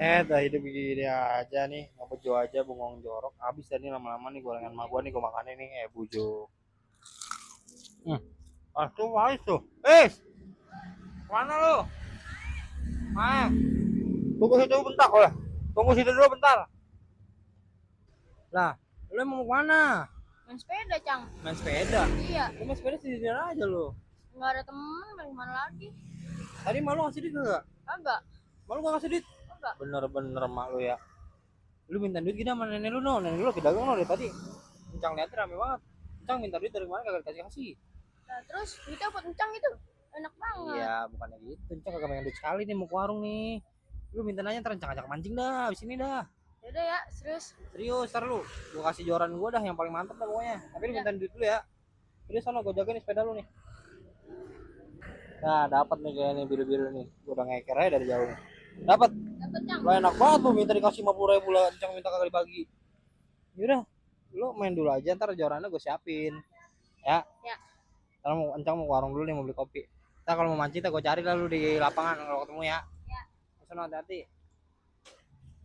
Dah hidup gini aja nih, ngebejo aja bengong jorok. Habis tadi lama-lama nih gorengan emak gua nih gua makan ini bujuk. Hmm. Tuh wais tuh. Mana lu? Tunggu situ bentar lah. Tunggu situ dulu bentar. Lah, lu mau kemana? Main sepeda, Cang. Main sepeda. Iya, Lu main sepeda sendiri aja lu. nggak ada temen, main mana lagi? Tadi malu ngasih duit enggak? Kagak, Malu gak ngasih duit? kagak. Bener-bener mak lu ya. Lu minta duit gini sama nenek lu no. Nenek lu lagi dagang no dari tadi. Kencang lihat rame banget. Kencang minta duit dari mana kagak dikasih-kasih. Nah, terus duitnya buat Encang itu. Enak banget. Iya, bukannya gitu. Kencang kagak pengen duit sekali nih mau ke warung nih. Lu minta nanya ntar ajak mancing dah abis ini dah. Yaudah ya, serius. Serius, ntar lu. Gua kasih joran gua dah yang paling mantep dah pokoknya. Tapi lu Ya. minta duit dulu ya. Jadi sono gua jagain sepeda lu nih. Nah, dapat nih kayak nih biru-biru nih. Gua udah ngeker aja dari jauh nih. Dapat. Dapat, Cang. Lah enak banget lu minta dikasih 50.000 lah, kencang minta kagak dibagi. Yaudah, lu main dulu aja ntar jorannya gue siapin. Ya. Ya. Ntar mau kencang mau ke warung dulu nih mau beli kopi. Ntar kalau mau mancing gue cari lah lu di lapangan kalau ketemu ya. Ya. Sana hati-hati.